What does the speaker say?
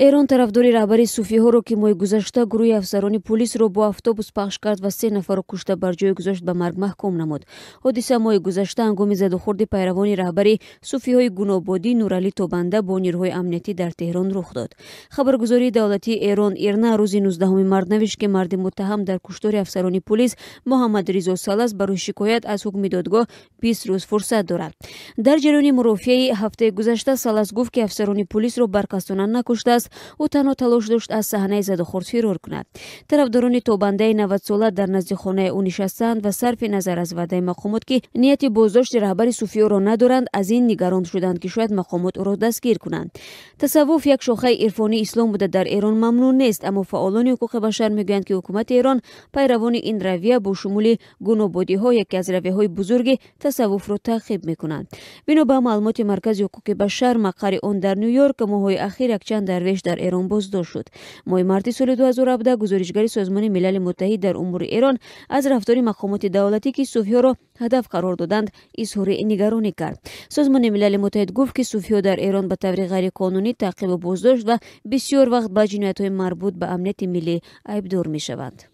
Эрон тарафдори раҳбари суфиҳоро, ки моҳи гузашта гурӯҳи афсарони пулисро бо автобус пахш кард ва се нафарро кушта бар ҷой гузошт, ба марг маҳкум намуд. Ҳодиса моҳи гузашта ҳангоми задухӯрди пайравони раҳбари суфиҳои гунободӣ Нуралӣ Тобанда бо нирӯҳои амниятӣ дар Теҳрон рух дод. Хабаргузории давлатии Эрон Ирна рӯзи 19 март навишт, ки марди муттаҳам дар куштори афсарони пулис Муҳаммад Ризо Салас барои шикоят аз ҳукми додгоҳ 20 рӯз фурсат дорад. Дар ҷараёни мурофиаи ҳафтаи гузашта Салас гуфт, ки афсарони пулисро барқасдона накуштааст, ӯ танҳо талош дошт аз саҳнаи задухӯрд фирор кунад. Тарафдорони Тобандаи 90-сола дар назди хонаи ӯ нишастаанд ва сарфи назар аз ваъдаи мақомот, ки нияти боздошти раҳбари суфиёро надоранд, аз ин нигарон шуданд, ки шояд мақомот ӯро дастгир кунанд. Тасаввуф як шохаи ирфонии ислом буда, дар Эрон мамнӯъ нест, аммо фаъолони ҳуқуқи башар мегӯянд, ки ҳукумати Эрон пайравони ин равия бо шумули гунободиҳо, яке аз равияҳои бузурги тасаввуфро, таъқиб мекунанд. Бино ба маълумоти Маркази ҳуқуқи башар, мақарри он дар Ню-Йорк, моҳҳои ахир якчанд дарвеш дар Эрон боздошт шуд. Моҳи марти соли 2017 гузоришгари Созмони Милали Муттаҳид дар умури Эрон аз рафтори мақомоти давлатӣ, ки суфиҳоро ҳадаф қарор доданд, изҳори нигаронӣ кард. Созмони Милали Муттаҳид гуфт, ки суфиҳо дар Эрон ба таври ғайриқонунӣ таъқибу боздошт ва бисёр вақт ба ҷиноятҳои марбут ба амнияти миллӣ айбдор мешаванд.